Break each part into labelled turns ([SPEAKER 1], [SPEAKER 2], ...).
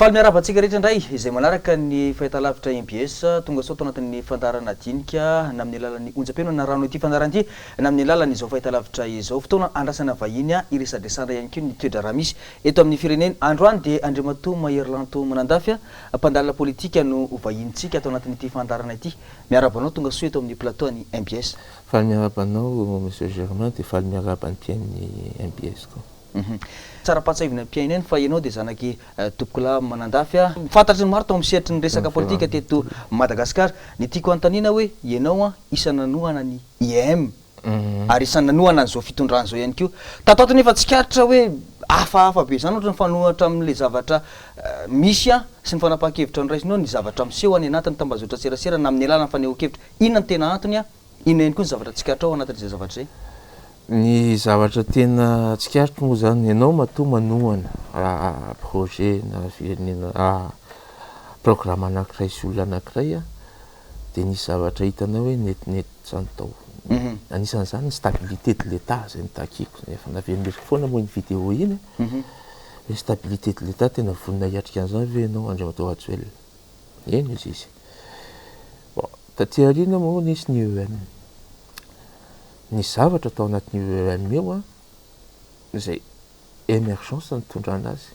[SPEAKER 1] Faly miarahaba antsika rehetra indray izay manaraka ny fahitalavitra mbs. Tonga soa ato anatin'ny fandaharana dinika na amin'ny alalan'ny onjam-peo no anarahano ity fandaharana ity na amin'ny alalan'izao fahitalavitra izao. Fotoana andrasana vahiny hiresadresana ihany koa ny toe-draharaha misy eto amin'ny firenena. Androany dia Andriamatoa Maherilanto Manandafy, mpandalina politika no ho vahinintsika ato anatin'ity fandaharana ity. Miarahaba anao tonga soa eto amin'ny plateau an'ny mbs.
[SPEAKER 2] Faly miarahaba anao Monsieur Germain dia faly miarahaba ny mpihaino ny mbs koa.
[SPEAKER 1] Tsara ampahatsiahivina ny mpihaino ihany fa ianao dia zanak'i Tompokolahy Manandafy. Fantatry ny maro tao amin'ny sehatry ny resaka politika teto Madagasikara. Ny tiako hanontaniana hoe ianao isan'ny nanohana ny IEM ary isan'ny nanohana an'izao fitondrana izao ihany koa. Tato ato nefa tsikaritra hoe hafahafa be izany ohatra ny fanohatra amin'ilay zavatra misy sy ny fanapahan-kevitra noraisinao ny zavatra miseho any anatin'ny tambazotran-tserasera na amin'ny alalan'ny fanehoan-kevitra. Inona no tena antony? Inona ihany koa ny zavatra tsikaritrao ao anatin'izay zavatra izay?
[SPEAKER 2] Ny zavatra tena tsikaritro moa zany, ianao matoa manohana projet na firenena, programme anankiray sy olona anankiray dia nisy zavatra hitanao hoe netinety zany tao. Anisan'izany ny stabilité de l'Etat izay notakiako, efa naverimberiko foana moa iny vidéo iny, hoe stabilité de l'Etat tena vonona hiatrika an'izany ve ianao Andriamatoa Rajoelina? Eny hozy izy. Bon, taty aoriana moa nisy ny EM. Ny zavatra tao anatin'io EM io an, izay émergence nitondrana azy.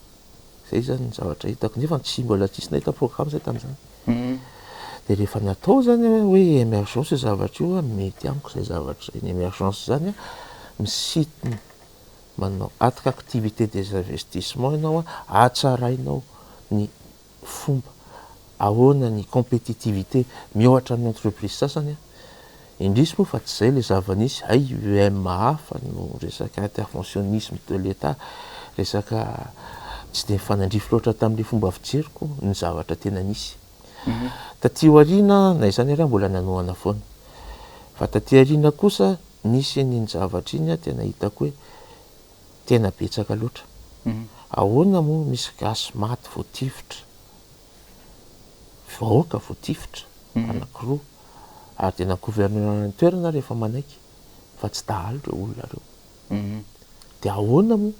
[SPEAKER 2] Izay zany ny zavatra hitako, nefa tsy mbola tsisy nahita programme zay tamin'izany. Dia rehefa natao zany hoe émergence io zavatra io an, mety amiko izay zavatra izay. Ny émergence zany an, misintona manao attractivité des investissements ianao an, hatsarainao ny fomba ahoana ny compétitivité miohatra amin'ny entreprise sasany an! Indrisy moa fa tsy izay ilay zava-nisy, hay UEM hafa no resaka interventionnisme de l'Etat, resaka tsy dia nifanandrify loatra tamin'ilay fomba fijeriko ny zavatra tena nisy. Taty aoriana, na izany ary aho mbola nanohana foana, fa taty aoriana kosa nisy an'iny zavatra iny tena hitako hoe tena betsaka loatra. Ahoana moa misy gasy maty voatifitra, vahoaka voatifitra anakiroa ary dia na gouverneur any an-toerana ary efa manaiky fa tsy dahalo ireo olona ireo. Dia ahoana moa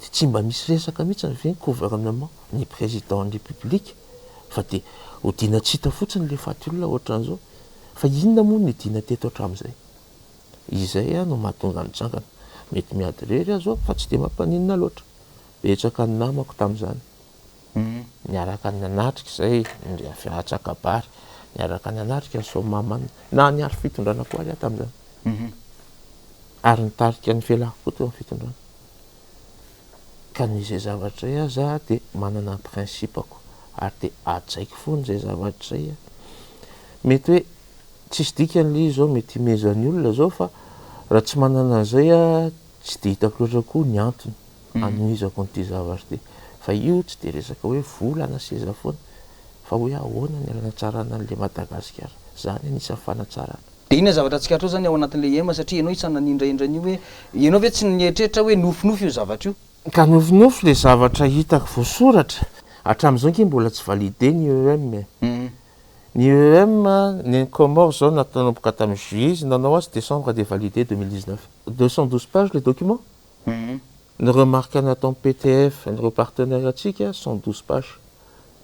[SPEAKER 2] dia tsy mba misy resaka mihitsy ve ny gouvernement, ny président ny république fa dia odiana tsy hita fotsiny ilay faty olona ohatran'izao. Fa inona moa no nidiana teto hatramin'izay? Izay no mahatonga ny tsangana. Mety miady irery aho zao fa tsy dia mampaninona loatra. Betsaka ny namako tamin'izany. Niaraka nanatrika izay, avy Antsakabary, niaraka nanatrika ny Soamahamanina, na niaro fitondrana koa ary aho tamin'izany. Ary nitarika ny fialako koa teo amin'ny fitondrana. Ka noho izay zavatra izay aza dia manana ny principe-ko ary dia hajaiko foana izay zavatra izay. Mety hoe Tsisy dikany le izy zao mety himehezan'ny olona zao fa raha tsy manana an'izay aho tsy de hitako loatra koa ny antony hanohizako an'ity zavatra ity fa io tsy de resaka hoe vola na seza foana fa hoe ahoana ny hanatsarana an'le Madagasikara, zany anisan'ny fanatsarana.
[SPEAKER 1] De inona zavatra tsikaritrao zany ao anatin'le iem satria ianao isan'ny nanindraindra an'io hoe ianao ve tsy nieritreritra hoe nofinofy io zavatra io?
[SPEAKER 2] Ka nofinofy le zavatra hitako voasoratra, hatramin'izao ange mbola tsy validé ny EM e. Ny EM, ny any Comores zao nanomboka tamin'ny juillet izy nanao azy, décembre dia validé 2019. 212 pages le document. Ny remarque nataon'ny PTF, ireo partenaires antsika, 112 pages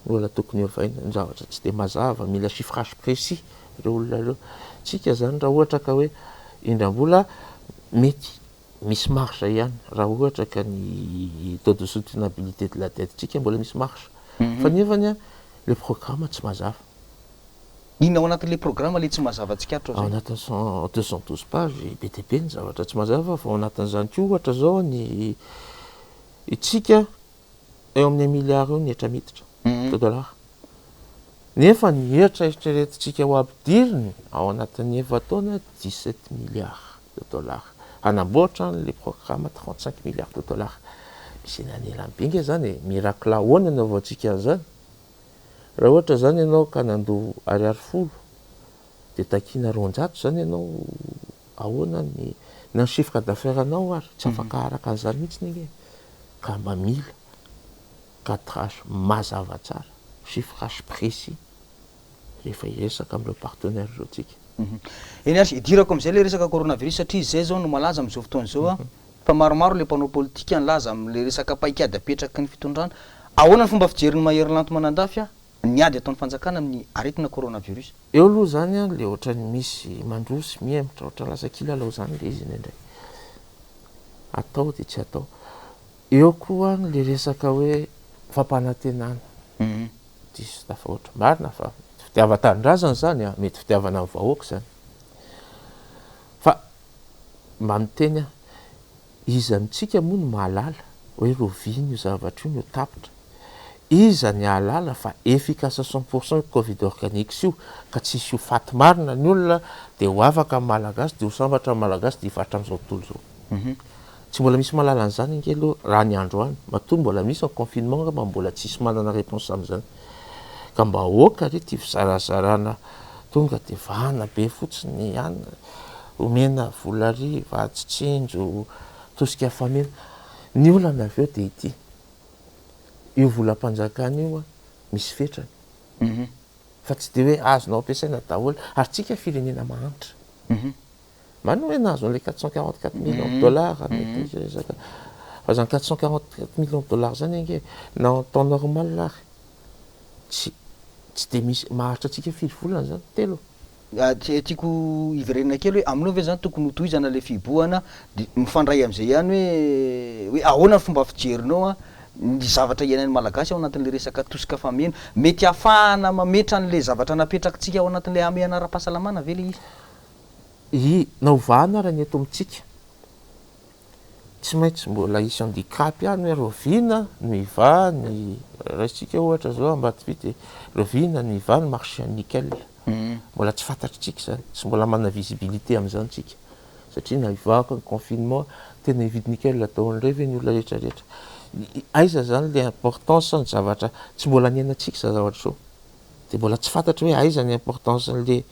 [SPEAKER 2] no mbola tokony hovaina. Ny zavatra tsy dia mazava, mila chiffrage précis ireo olona ireo. Tsika zany raha ohatra ka hoe indram-bola mety misy marge ihany raha ohatra ka ny taux de soutenabilité de la dette tsika mbola misy marge. Fa nefany le programme tsy mazava.
[SPEAKER 1] Inona ao anatin'le programme le tsy mazava tsikaritrao
[SPEAKER 2] zay? Ao anatin'ny cent 212 pages be dia be ny zavatra tsy mazava fa ao anatin'izany koa ohatra zao ny itsika eo amin'ny un milliard eo ny hetra miditra de dollars. Nefa ny hetra eritreretintsika ho ampidiriny ao anatin'ny efa-taona 17 milliards de dollars. Hanamboatra an'le programme 35 milliards de dollars. Misy elanelany be nge zany e. Miracle ahoana no anaovantsika an'izany? Raha ohatra zany ianao ka nandoa ariary 10 dia takiana 200 zany ianao, ahoana ny na ny chiffre d'affaires anao ary tsy afaka araka an'izany mihitsy nge. Ka mba mila cadrage mazava tsara, chiffrage précis rehefa hiresaka amin'ireo partenaires ireo tsika.
[SPEAKER 1] Eny ary, idirako amin'izay ilay resaka coronavirus satria izay izao no malaza amin'izao fotoana izao fa maromaro ilay mpanao politika nilaza amin'ilay resaka paikady apetraky ny fitondrana. Ahoana ny fomba fijerin'i Mahery Lanto Manandafy ny ady ataon'ny fanjakana amin'ny aretina coronavirus?
[SPEAKER 2] Eo aloha zany an, le ohatran'ny misy mandroso mihemotra, ohatran'ny lasa kilalao zany le izy indraindray. Atao dia tsy atao. Eo koa le resaka hoe fampanantenana diso tafahoatra. Marina fa mety fitiavan-tanindrazana zany an, mety fitiavana ny vahoaka zany. Fa mba miteny aho, iza amintsika moa no mahalala hoe rahoviana io zavatra io no tapitra? Iza ny hahalala fa efficace à 100% io covid organics io ka tsy hisy ho faty marina ny olona dia ho afaka ny Malagasy dia ho sambatra ny Malagasy dia hivarotra amin'izao tontolo izao. Tsy mbola misy mahalala an'izany ange aloha raha ny androany. Matoa mbola misy ny confinement angamba mbola tsisy manana réponse amin'izany. Ka mba aoka re ity fizarazarana tonga dia vahana be fotsiny ihany, omena vola ary vatsy tsinjo, tosika fameno. Ny olana avy eo dia ity, io volam-panjakana io misy fetrany fa tsy dia hoe azonao ampiasaina daholo ary tsika firenena mahantra. Marina hoe nahazo an'ilay 444 millions de dollars mety misy resaka fa zany 444 millions de dollars zany ange na en temps normal ary tsy tsy dia misy maharitra antsika firy volana zany? Telo?
[SPEAKER 1] Tiako hiverenana kely hoe aminao ve zany tokony hotohizana ilay fihibohana dia mifandray amin'izay ihany hoe hoe ahoana ny fomba fijerinao an ny zavatra iainan'ny Malagasy ao anatin'ilay resaka tosika fameno. Mety hahafahana mametra an'ilay zavatra napetrakitsika ao anatin'ilay hamehana ara-pahasalamana ve ilay izy?
[SPEAKER 2] I na ovana ara ny eto amintsika, tsy maintsy mbola hisy handicap ihany hoe rahoviana no hivaha ny, raisintsika ohatra zao Ambatovy dia rahoviana no hivaha ny marché an'ny nickel, mbola tsy fantatritsika izany, tsy mbola manana visibilité amin'izany tsika, satria na hivaha ny confinement, tena hividy nickel daholo indray ve ny olona rehetra rehetra, aiza zany le importance ny zavatra, tsy mbola niainantsika izao zavatra izao. Dia mbola tsy fantatra hoe aiza ny importance an'le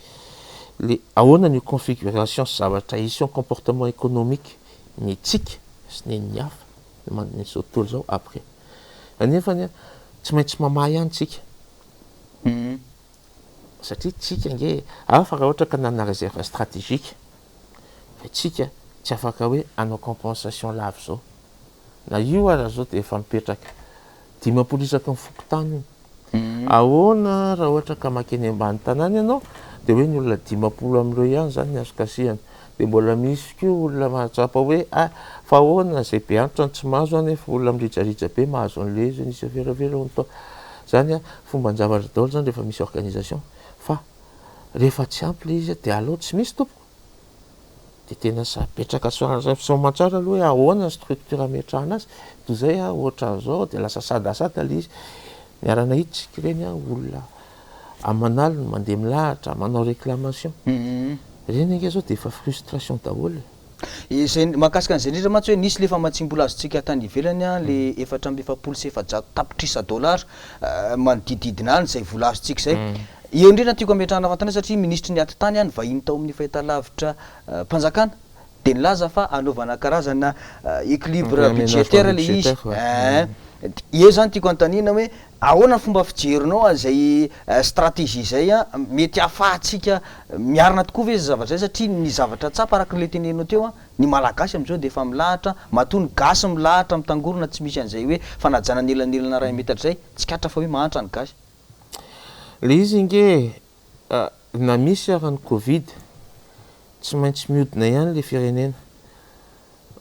[SPEAKER 2] le ahoana ny configuration sy zavatra hisy eo comportement économique ny antsika sy ny an'ny hafa ny manodidina izao tontolo izao après. Anefany tsy maintsy mamaha ihany tsika satria tsika ange hafa raha ohatra ka nanana réserve stratégique fa tsika tsy afaka hoe hanao compensation lava izao. Na io ara zao dia efa mipetraka 50 isaky ny fokontany io. Ahoana raha ohatra ka makeny ambany tanàna ianao dia hoe ny olona 50 amin'ireo ihany izany ny azo kasihana. Dia mbola misy koa olona mahatsapa hoe ah fa ahoana izay be antitra no tsy mahazo aho nefa olona mirijarija be mahazo an'ilay izy nisy aferafera hono tao. Izany an, fomban-javatra daholo izany rehefa misy organisation fa rehefa tsy ampy ilay izy dia aleo tsy misy tompoko. Dia tena apetraka soamantsara aloha hoe ahoana ny structure ametrahana azy, toy izay ohatran'izao dia lasa sadasada ilay izy, niara-nahita isika ireny olona aman'aliny mandeha milahatra manao réclamation, ireny ange izao dia efa frustration daholo e.
[SPEAKER 1] Izay mahakasika an'izay indrindra mantsy hoe nisy le famatsiam-bola azontsika tany ivelany le 44 tapitrisa dollars manodidididina any izay vola azontsika izay. Eo indrindra no tiako hametrahana fanontaniana satria minisitry ny atitany any vahiny tao amin'ny fahitalavitra mpanjakana dia nilaza fa hanaovana karazana équilibre budgétaire ilay izy. Eo izany tiako hanontaniana hoe ahoana ny fomba fijerinao an'izay stratégie izay mety hahafahantsika miarina tokoa ve izay zavatra izay satria ny zavatra tsapa araka ilay teneninao teo ny Malagasy amin'izao dia efa milahatra, matoa ny gasy milahatra mitangorona tsy misy an'izay hoe fanajana ny elanelana iray metatra izay, tsikaritra fa hoe mahantra ny gasy.
[SPEAKER 2] Le izy nge na misy ara ny covid tsy maintsy miodina ihany le firenena.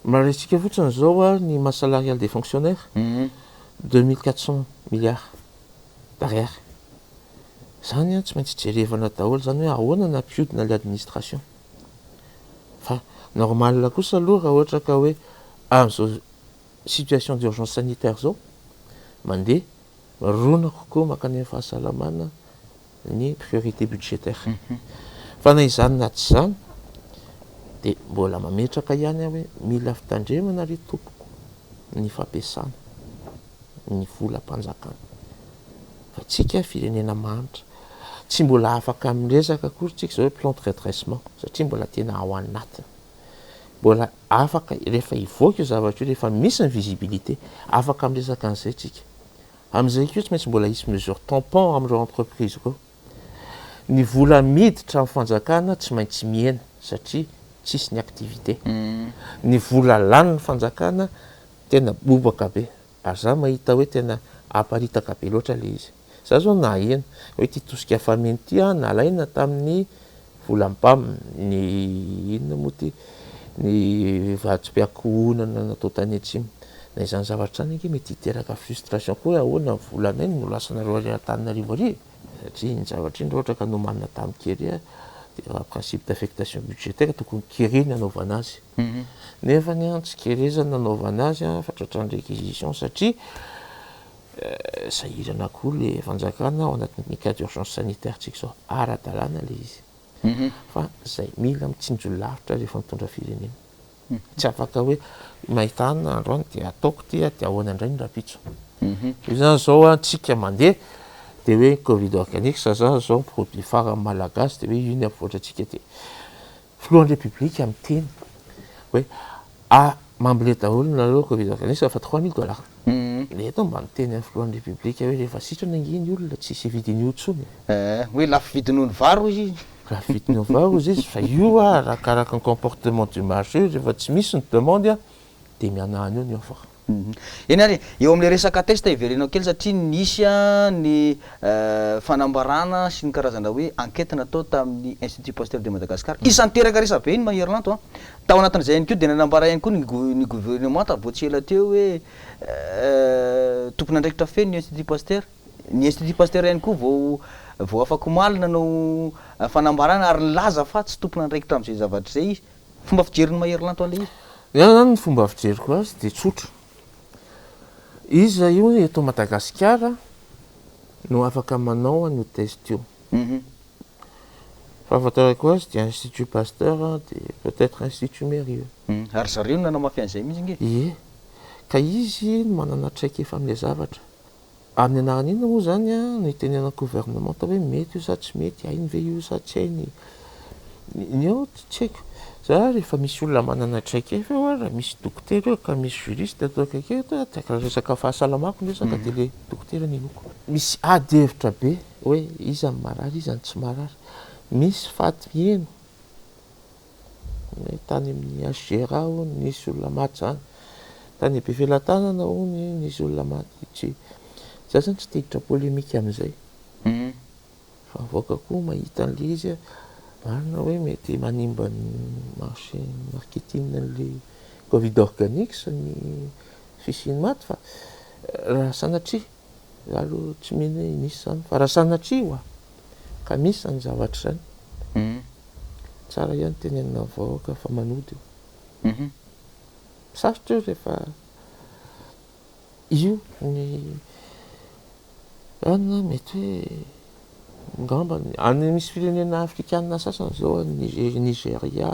[SPEAKER 2] Raisitsika fotsiny zao ny masse salariale des fonctionnaires 2400 milliards d'ariary. Zany tsy maintsy jerevana daholo zany hoe ahoana no hampiodina le administration. Fa normal kosa aloha raha ohatra ka hoe amin'izao situation d'urgence sanitaire zao mandeha Mirona kokoa mankany amin'ny fahasalamana ny priorité budgétaire. Fa na izany na tsy izany dia mbola mametraka ihany aho hoe mila fitandremana ry tompoko ny fampiasana ny volam-panjakana. Fa tsika firenena mahantra. Tsy mbola afaka miresaka akory tsika izao hoe plan de redressement satria mbola tena ao anatiny. Mbola afaka rehefa hivoaka io zavatra io, rehefa misy ny visibilité, afaka miresaka an'izay tsika. Amin'izay koa tsy maintsy mbola hisy mesure tampon amin'ireo entreprise ireo. Ny vola miditra amin'ny fanjakana tsy maintsy mihena satria tsisy ny activité. Ny vola lanin'ny fanjakana tena bobaka be. Ary za mahita hoe tena Aparitaka be loatra le izy. Za zao naheno hoe ity tosika fameno ity an, nalaina tamin'ny volan'ny PAM, ny inona moa ity, ny vatsim-piankohonana natao tany atsimo. Na izany zavatra izany ange mety hiteraka frustration koa hoe ahoana ny volanay no lasanareo ary Antananarivo ary e? Satria iny zavatra iny raha ohatra ka nomanina tamin'ny kere dia principe d'affectation budgétaire tokony kere ny hanaovana azy. Nefa ny an tsy kere zany nanaovana azy an fa tratran'ny réquisition satria sahirana koa le fanjakana ao anatin'ny cas d'urgence sanitaire tsika zao, ara-dalàna le izy fa zay mila mitsinjo lavitra rehefa mitondra firenena, tsy afaka hoe mahita anona androany de ataoko ty de ahoana indray ny rahampitso. Io zany zao an tsika mandeha de hoe covid organique za zany zao produit phare malagasy de hoe io ny ampivoatra antsika de Filohan'ny Repoblika miteny hoe ah mamble daholo nareo covid organise fa 3000 dollars. Le eto mba miteny amin'ny filohan'ny Repoblika hoe rehefa sitrana ange ny olona tsisy hividy an'io intsony e.
[SPEAKER 1] Eh, hoe lafo vidy noho ny vary hozy izy.
[SPEAKER 2] Lafo vidy noho ny vary hozy izy fa io arakaraka ny comportement du marché io rehefa tsy misy ny demande dia mihanahana eo ny offre.
[SPEAKER 1] Eny ary, eo amin'ilay resaka test hiverenako kely satria nisy ny fanambarana sy ny karazana hoe enquête natao tamin'ny Institut Pasteur de Madagascar. Isan'ny niteraka resabe iny Mahery Lanto an. Tao anatin'izay ihany koa dia nanambara ihany koa ny governemanta vao tsy ela teo hoe tompon'andraikitra feno ny Institut Pasteur. Ny Institut Pasteur ihany koa vao vao afak'omaly nanao fanambarana ary nilaza fa tsy tompon'andraikitra amin'izay zavatra izay izy. Fomba fijerin'i Mahery Lanto an'ilay izy.
[SPEAKER 2] Ny ahy zany ny fomba fijeriko azy dia tsotra. Iza io eto Madagasikara no afaka manao an'io test io? Fahafantarako azy dia Institut Pasteur dia peut-être Institut Mérieux.
[SPEAKER 1] Ary zareo no nanamafy an'izay mihitsy ange.
[SPEAKER 2] Ie. Ka izy no manana traikefa amin'ilay zavatra. Amin'ny anarana inona moa izany no itenenan'ny gouvernemanta hoe mety io sa tsy mety, hainy ve io sa tsy hainy? Ny eo tsy haiko. Za rehefa misy olona manana traikefa eo ary, raha misy dokotera eo ka misy juriste ato akaiky eto, raha resaka fahasalamako ny resaka dia le dokotera no inoako. Misy ady hevitra be hoe iza no marary, iza no tsy marary. Misy faty miheno Hoe tany amin'ny HGRA hono nisy olona maty zany, tany Befelatanana hono nisy olona maty, tsy, za zany tsy te hiditra polémique amin'izay, fa avoaka koa mahita an'le izy a, marina hoe mety manimba ny marché marketing an'le covid organique ny fisian'ny maty fa raha sanatria, za aloha tsy mino hoe nisy zany fa raha sanatria hoa ka misy zany zavatra zany, Tsara ihany tenenina ny vahoaka fa manody io. Sarotra io rehefa io ny anona mety hoe ngamba any misy firenena afrikana sasany zao any Nigeria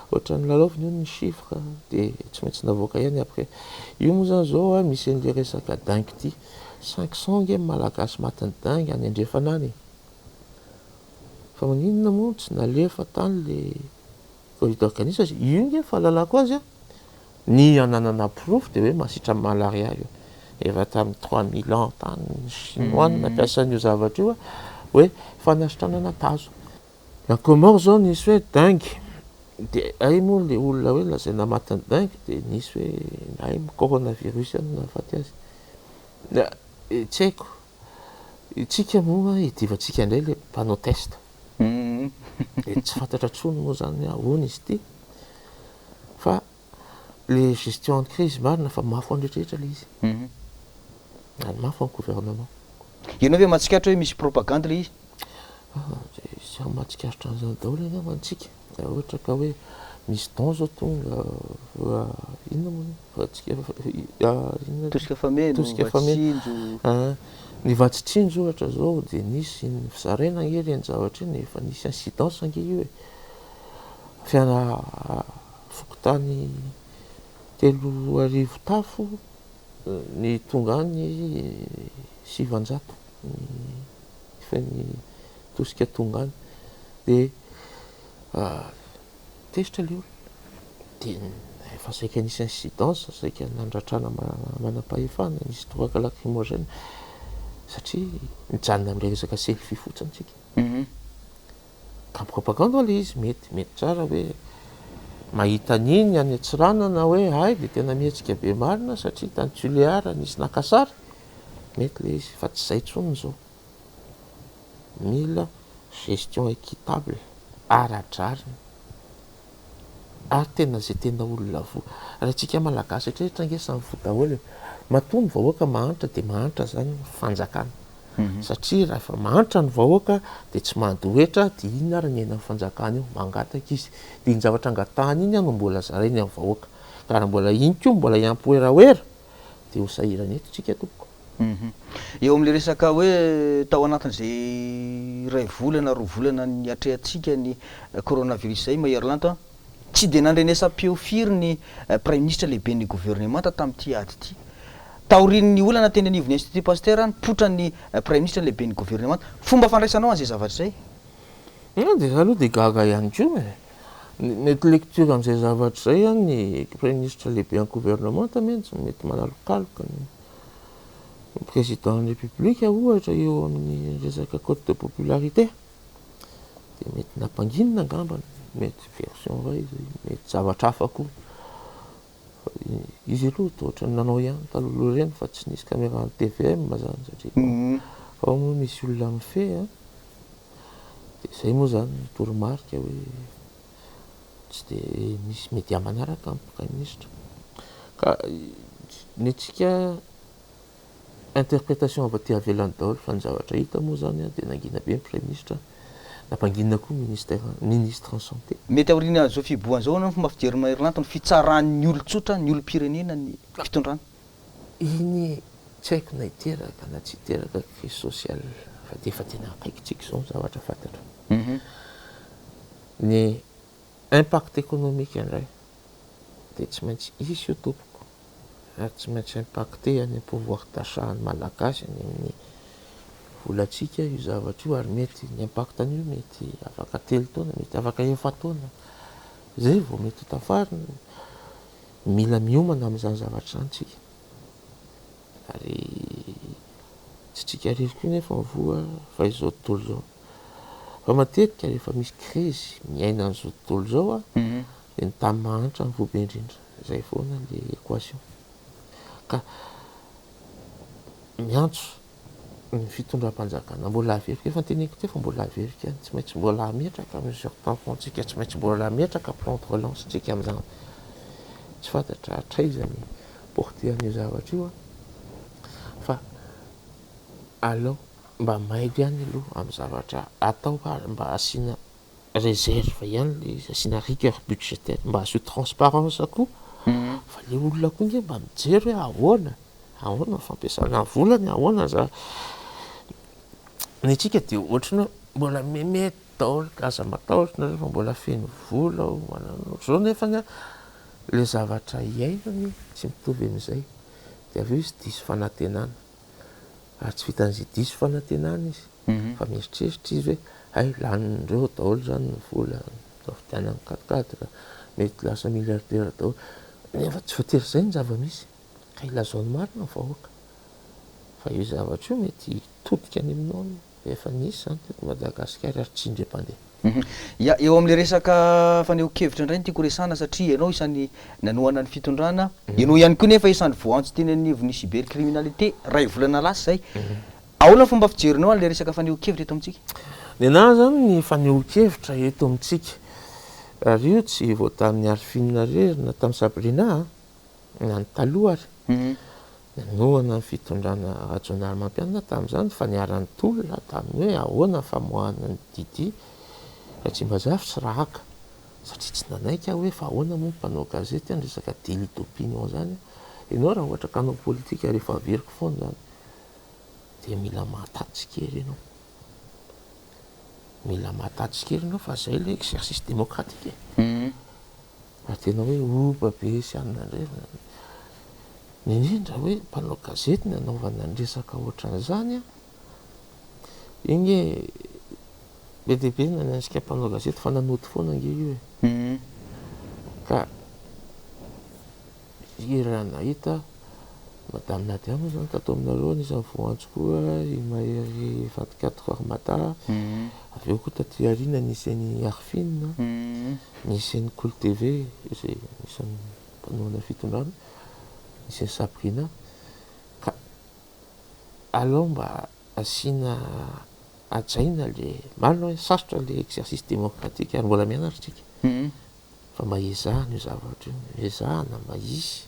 [SPEAKER 2] ohatran'ny lalaovina io ny chiffre dia tsy maintsy navoaka ihany après. Io moa zany zao an misy an'le resaka dengue ity, 500 nge ny malagasy matin'ny dengue any andrefana any e. Fa maninona moa tsy nalefa tany le covid organise azy? Io nge fahalalako azy an, ny ananana porofo de hoe mahasitra malaria io. Efa tamin'ny 3000 ans tany ny chinois no nampiasa an'io zavatra io an, hoe fanasitranana tazo. A Comores zao nisy hoe dengue, de hay moa le olona hoe lazaina matin'ny dengue de nisy hoe hay coronavirus ihany no nahafaty azy. Tsy haiko. Itsika moa idivantsika indray le mpanao test. Dia tsy fantatra intsony moa zany hoe ahoana izy ity fa le gestion de crise marina fa mafy ho an'ny rehetra rehetra le izy. Ary mafy ho an'ny gouvernement.
[SPEAKER 1] Ianao ve mahatsikaritra hoe misy propagande le izy?
[SPEAKER 2] Samy mahatsikaritra an'izany daholo angamba antsika. Raha ohatra ka hoe misy don zao tonga, inona moa zany? Vatsika inona?
[SPEAKER 1] Tosika fameno,
[SPEAKER 2] Tosika fameno.
[SPEAKER 1] Vatsi-tsinjo.
[SPEAKER 2] Ny vatsi-tsinjo ohatra zao dia nisy ny fizaraina ange ireny zavatra ireny e, efa nisy incidence ange io e. Fiara fokontany 3000 tafo ny tonga any 900 ny ny tosika tonga any dia Tezitra ilay olona. Dia efa saika nisy incidence, saika nandratrana manam-pahefana, nisy toraka lacrymogène satria mijanona amin'ilay resaka selfie fotsiny tsika. Ka propagande ho'a ilay izy, mety, mety tsara hoe mahita an'iny any Antsiranana hoe hay dia tena mihetsika be marina satria tany Tuléar nisy naka sary. Mety le izy fa tsy zay intsony zao. Mila gestion équitable, ara-drariny ary tena zay tena olona voa. Raha antsika Malagasy rehetrarehetra ange samy voa daholo e. Matoa ny vahoaka mahantra dia mahantra zany ny fanjakana. Satria raha efa mahantra ny vahoaka dia tsy mandoa hetra dia inona ary ny iainan'ny fanjakana eo? Mangataka izy. Dia iny zavatra angatahany iny no mbola zarainy amin'ny vahoaka. Ka raha mbola iny koa mbola hiampy werawera dia ho sahirana eto tsika tompoko.
[SPEAKER 1] Eo amin'ilay resaka hoe tao anatin'izay iray volana, roa volana niatrehantsika ny coronavirus izay, Mahery Lanto a, tsy dia nandrenesam-peo firy ny Praiminisitra lehiben'ny governemanta tamin'ity ady ity. Taorian'ny olana teny anivon'ny Institut Pasteur, nipoitra ny Praiminisitra lehiben'ny governemanta. Fomba fandraisanao an'izay zavatra izay?
[SPEAKER 2] Dia za aloha dia gaga ihany koa e. Mety lecture amin'izay zavatra izay an, ny Praiminisitra lehiben'ny governemanta mihitsy mety manalokaloka ny Président de la République ohatra eo amin'ny resaka cote de popularité. Dia mety nampanginina angambany, mety version iray izay, mety zavatra hafa koa. Fa izy aloha toa ohatran'ny nanao ihany taloha ireny fa tsy nisy caméra ny TVM zany satria bon, ao moa misy olona mifehy an. Dia izay moa zany ny toromarika hoe tsy dia misy média manaraka ny praiminisitra. Ka ny antsika interprétation avy aty ivelany daholo fa ny zavatra hita moa zany dia nangina be ny praiminisitra, nampanginina koa ministère ministre en santé.
[SPEAKER 1] Mety aorian'izao fihibohana izao ny fomba fijery Mahery Lanto ny fitsaran'ny olon-tsotra, ny olom-pirenena ny fitondrana.
[SPEAKER 2] Iny tsy haiko na hiteraka na tsy hiteraka crise sociale fa dia efa tena akaikintsika izao ny zavatra fantatro. Ny impact économique indray dia tsy maintsy hisy io tompoko ary tsy maintsy impacter any amin'ny pouvoir d'achat an'ny Malagasy any amin'ny volantsika io zavatra io ary mety ny impact an'io mety afaka 3 taona, mety afaka 4 taona zay vao mety ho tafarina. Mila miomana amin'izany zavatra izany tsika ary tsy tsika irery koa nefa ny voa fa izao tontolo izao. Fa matetika rehefa misy krizy miaina an'izao tontolo izao a, dia ny tany mahantra no voa be indrindra, zay foana le équation. Ka miantso ny fitondram-panjakana mbola averiko, efa noteneniko teo fa mbola averiko ihany, tsy maintsy mbola hametraka mesure tampon tsika, tsy maintsy mbola hametraka plan de relance tsika amin'izany. Tsy fantatra hatraiza ny portée an'io zavatra io a, fa aleo mba mailo ihany aloha amin'ny zavatra atao ary mba asiana réserve ihany le izy, asiana rigueur budgétaire, mba asio transparence koa fa le olona koa nge mba mijery hoe ahoana, ahoana ny fampiasana ny volany, ahoana za. Ny antsika dia ohatran'ny hoe mbola memety daholo ka aza matahotra nareo fa mbola feno vola ao, manana ohatr'izao nefany a le zavatra iainany tsy mitovy amin'izay. Dia avy eo izy diso fanantenana ary tsy vitan'izay diso fanantenana izy fa mieritreritra izy hoe hay lanin'ireo daholo zany ny vola nividianany quatre-quatre, mety lasa milliardaire daholo nefa tsy voatery izay ny zava-misy ka ilazao ny marina ny vahoaka fa io zavatra io mety hitodika any aminao efa nisy zany teto Madagasikara ary tsy indray mpandeha.
[SPEAKER 1] Ya, eo amin'le resaka fanehoan-kevitra indray no tiako resahana satria ianao isan'ny nanohana ny fitondrana, ianao ihany koa nefa isan'ny voantso teny anivon'ny cybercriminalité ray volana lasa izay. Ahoana ny fomba fijerinao an'le resaka fanehoan-kevitra eto amintsika?
[SPEAKER 2] Ny anahy zany ny fanehoan-kevitra eto amintsika ary io tsy vao tamin'ny Arifine irery na tamin'ny Sabrina na ny taloha ary nanohana ny fitondrana Rajaonarimampianina tamin'izany fa niara-nitolona tamin'ny hoe ahoana ny famoahana ny Didi Ratsimbazafy sy Rahaka satria tsy nanaiky aho hoe fa ahoana moa mpanao gazety ny resaka délit d'opinion zany ianao raha ohatra ka hanao politika rehefa averiko foana zany dia mila mahatatsikera ianao, mila mahatatsikera ianao fa zay le exercice démocratique e. Ary tena hoe opa be sy anona indray, indrindra hoe mpanao gazety ny anaovana ny resaka ohatran'izany a, iny e be dia be nanenjika mpanao gazety fa nanody foana ange io e. Ka raha nahita Madame Nadia moa zany tato aminareo anisan'ny voantso koa i Mahery 24 heures Mada, avy eo koa taty aoriana nisy an'i Arfine, nisy an'i Kolo TV izay anisan'ny mpanohana fitondrana, nisy an'i Sabrina. Ka Aleo mba asiana hajaina le, marina hoe sarotra le exercice démocratique ary mbola mianatra tsika fa mba ezahana io zavatra io, ezahana mba hisy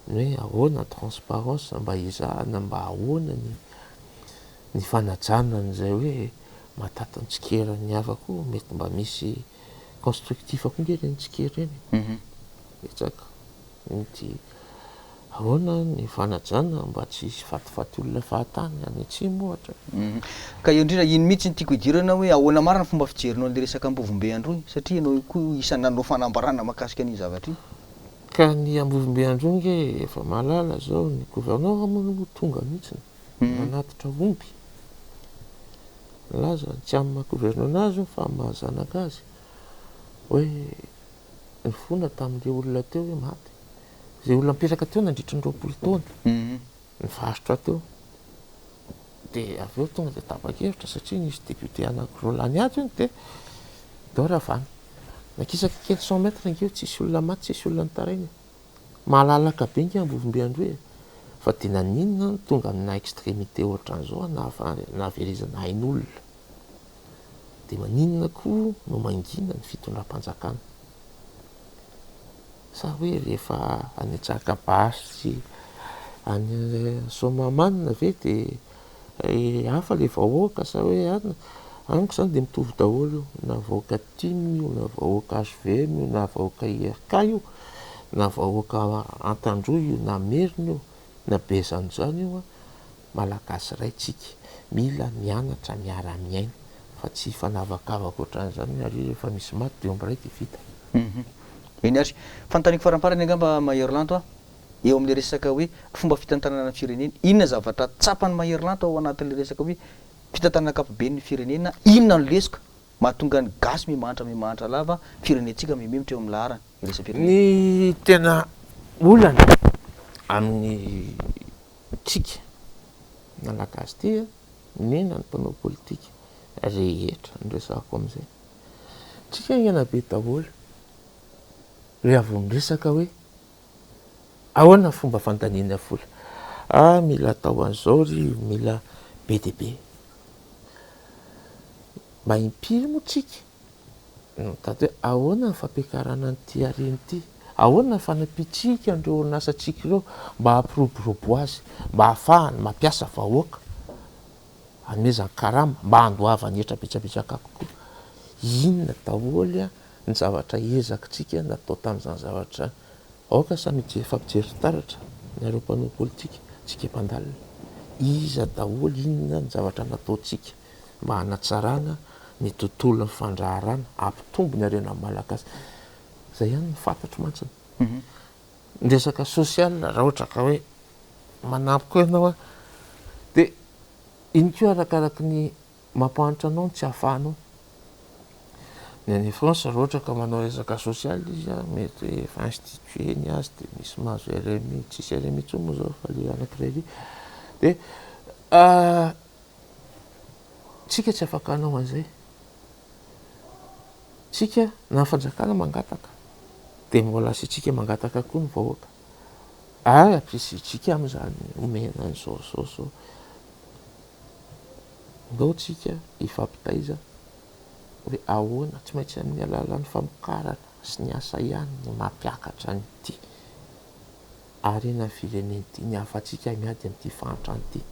[SPEAKER 2] ny hoe ahoana ny transparence, mba ezahana mba ahoana ny ny fanajana an'izay hoe mahatanty ny tsikeran'ny hafa koa, mety mba misy constructif koa nge ireny tsikera ireny e, betsaka. Mety ahoana ny fanajana mba tsy hisy fatifaty olona fahatany any atsimo ohatra?
[SPEAKER 1] Ka eo indrindra, iny mihitsy no tiako hidirana hoe ahoana marina ny fomba fijerinao an'ilay resaka Ambovombe Androy? Satria ianao koa isan'ny nanao fanambarana mahakasika an'iny zavatra iny.
[SPEAKER 2] Ka ny Ambovombe Androy nge efa mahalala zao, ny gouverneur moa aloha tonga mihitsy nanatitra omby, nilaza tsy amin'ny maha gouverneur azy io fa amin'ny maha zanaka azy hoe nifona tamin'ilay olona teo hoe maty. Izay olona nipetraka teo nandritry ny 20 taona, nivarotra teo. Dia avy eo tonga dia tapa-kevitra satria nisy député anankiroa lany ady hono dia ndao ravana. Nakisaka kely cent mètres ange io, tsisy olona maty, tsisy olona nitaraina e. Malalaka be ange Ambovombe Androy e. Fa dia naninona no tonga amina extrémité ohatran'izao nahaverezana ain'olona. Dia maninona koa no mangina ny fitondram-panjakana? Sa hoe rehefa any Antsakabary sy any Soamahamanina ve dia hafa ilay vahoaka sa hoe any? Amiko izany dia mitovy daholo io, na vahoaka tim io, na vahoaka hvm io, na vahoaka IRK io, na vahoaka Antandroy io, na Merina io, na Bezanozano io an! Malagasy iray tsika, mila mianatra miara miaina fa tsy hifanavakavaka ohatran'izany hoe ary rehefa misy maty dia omby iray dia vita.
[SPEAKER 1] Eny ary. Fanontaniako faramparany angamba Mahery Lanto a, eo amin'ilay resaka hoe fomba fitantanana ny firenena, inona zavatra tsapan'i Mahery Lanto ao anatin'ilay resaka hoe fitantanana ankapobeny ny firenena, inona no lesoka mahatonga ny gasy miha-mahantra miha-mahantra lava, firenentsika miha-mihemotra eo amin'ny laharana iraisam-pirenena?
[SPEAKER 2] Ny tena olana amin'ny Tsika Malagasy ity a, nena ny mpanao politika rehetra no resahako amin'izay. Tsika haingana be daholo raha vao miresaka hoe ahoana ny fomba fandaniana vola. Ah mila atao an'izao ry, mila be dia be. Mba impiry moa tsika no mitady hoe ahoana ny fampiakarana an'ity harena ity, ahoana ny fanampiantsika an'ireo orinasantsika ireo mba hampiroborobo azy, mba hahafahany mampiasa vahoaka, hanomezany karama, mba handoavany hetra betsabetsaka kokoa. Inona daholo ny zavatra ezakitsika natao tamin'izany zavatra izany? Aoka samy hifampijery fitaratra nareo mpanao politika, tsika mpandalina. Iza daholo, inona ny zavatra nataontsika? mba hanatsarana ny tontolon'ny fandraharana, hampitombo ny harenan'ny Malagasy. Izay ihany no fantatro mantsy. Ny resaka social raha ohatra ka hoe manampy koa ianao an, dia iny koa arakaraky ny mampahantra anao no tsy ahafahanao. Ny any France raha ohatra ka manao resaka social izy an, mety hoe efa institué ny azy dia misy mahazo RMI, tsisy RMI intsony moa izao fa ilay anankiray ry. Dia Tsika tsy afaka hanao an'izay. Tsika na ny fanjakana mangataka dia mbola asiantsika mangataka koa ny vahoaka. Ary ampirisihitsika amin'izany omena an'izao izao izao. Ndao tsika hifampitaiza hoe ahoana, tsy maintsy amin'ny alalan'ny famokarana sy ny asa ihany no mampiakatra an'ity. Harena firenena ity, ny hafatsika miady amin'ity fahantrana ity.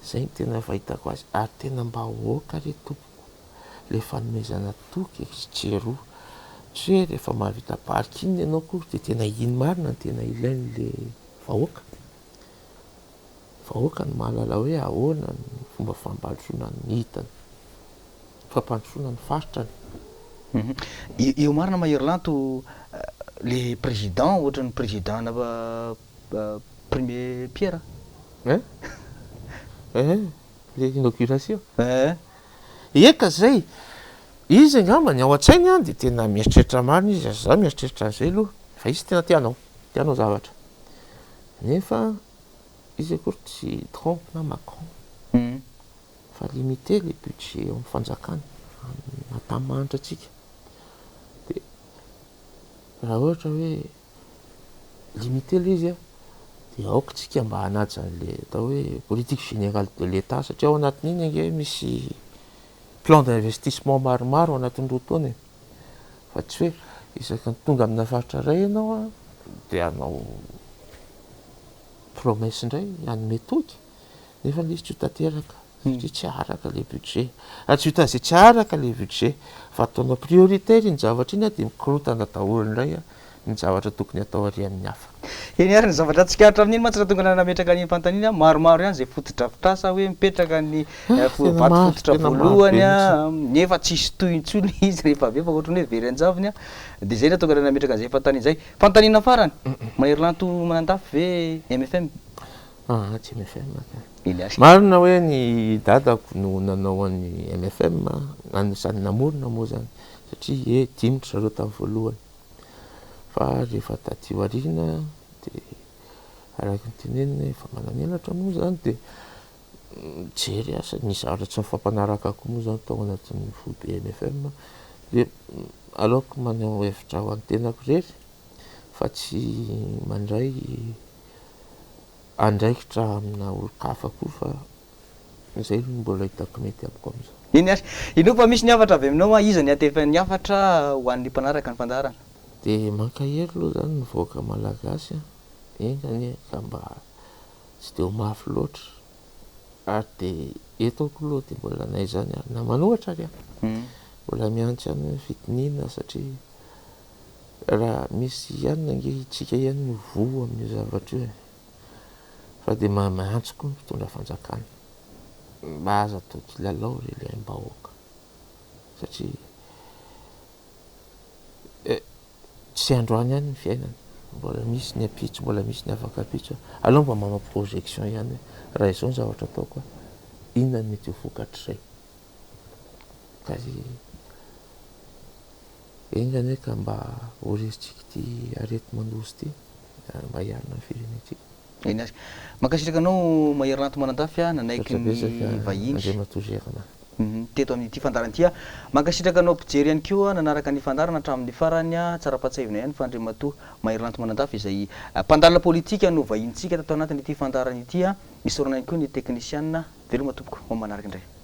[SPEAKER 2] Izay no tena fahitako azy ary tena mba aoka re tompoko le fanomezana toky e sy tsy eroa. Tsy hoe rehefa mahavita parking ianao akory dia tena iny marina no tena ilain'le vahoaka. Vahoaka no mahalala hoe ahoana ny fomba fampandrosoana ny hitany, fampandrosoana ny faritrany.
[SPEAKER 1] Eo marina Mahery Lanto le président ohatran'ny président na premier pierre.
[SPEAKER 2] Hein? Hein? Le inauguration? Hein? Eka zay! Izy angamba ny ao an-tsainy an dia tena mieritreritra marina izy, za mieritreritra an'izay aloha fa izy tena te hanao, te hanao zavatra. Nefa izy akory tsy Trump na Macron fa limité le budget eo amin'ny fanjakana, maha mahantra antsika. Dia raha ohatra hoe limité le izy an, Dia aoka tsika mba hanaja an'le atao hoe politique générale de l'État, satria ao anatin'iny ange misy plan d'investissement maromaro ao anatin'ny 2 taona e. Fa tsy hoe isaky ny tonga amina faritra iray ianao a dia hanao promesse indray, hanome toky, nefa ilay izy tsy ho tanteraka satria tsy araka le budget. Raha tsy ho zay tsy araka le budget fa ataonao prioritaire iny zavatra iny a, dia mikorotana daholo indray a ny zavatra tokony atao ary amin'ny hafa.
[SPEAKER 1] Eny ary, ny zavatra tsikaritra amin'iny mantsy, raha tonga nametraka ny fanontaniana, maromaro ihany zay fotodrafitrasa hoe mipetraka ny vato fototra voalohany a, nefa tsisy toy intsony izy rehefa avy eo, fa ohatrany hoe very an-javony a. Dia zay nahatonga nametraka an'izay fanontaniana zay. Fanontaniana farany, Mahery Lanto Manandafy ve MFM?
[SPEAKER 2] Ah, tsy MFM ka.
[SPEAKER 1] Eny ary.
[SPEAKER 2] Marina hoe ny dadako no nanao an'ny MFM, anisan'ny namorona moa zany, satria e dimitra zareo tamin'ny voalohany. Fa rehefa taty aoriana dia araka ny tenenina efa manan'elatra moa zany, dia mijery asa ny zavatra tsy mifampanaraka koa moa zany tao anatin'ny foibe MFM, dia aleoko maneho hevitra ho an'ny tenako irery fa tsy mandray andraikitra amina olon-kafa koa, fa izay no mbola hitako mety amiko amin'izao.
[SPEAKER 1] Eny ary, inoako fa misy ny hafatra avy aminao a, iza ny atefan'ny hafatra ho an'ny mpanaraka ny fandaharana?
[SPEAKER 2] Dia mankahery aloha zany ny vahoaka malagasy a, enga anie ka mba tsy dia ho mafy loatra, ary dia eto koa aloha dia mbola na izany ary na manohatra ary aho, mbola miantso ihany hoe fitoniana, satria raha misy ihany ange itsika ihany no voa amin'io zavatra io e. Fa dia miantso koa ny mpitondra fanjakana mba aza atao kilalao re ilay aim-bahoaka, satria tsy androany ihany ny fiainana, mbola misy ny ampitso, mbola misy ny afaka ampitso. Aleo mba manao projection ihany hoe raha izao ny zavatra ataoko, inona no mety ho vokatr'izay. Ka enga anie ka mba ho resintsika ity areti-mandoza ity ary mba hiarina ny firenentsika.
[SPEAKER 1] Eny ary. Mankasitraka anao Mahery Lanto Manandafy a, nanaiky
[SPEAKER 2] Misaotra
[SPEAKER 1] ny
[SPEAKER 2] betsaka
[SPEAKER 1] vahiny.
[SPEAKER 2] Andriamatoa Germain.
[SPEAKER 1] Teto amin'ity fandaharana ity. Mankasitraka anao mpijery ihany koa nanaraka ny fandaharana hatramin'ny farany. Tsara ampahatsiahivina ihany fa Andriamatoa Mahery Lanto Manandafy izay mpandalina politika no vahinintsika tato anatin'ity fandaharana ity. Isaorana ihany koa ny teknisiana. Veloma tompoko, ho amin'ny manaraka indray.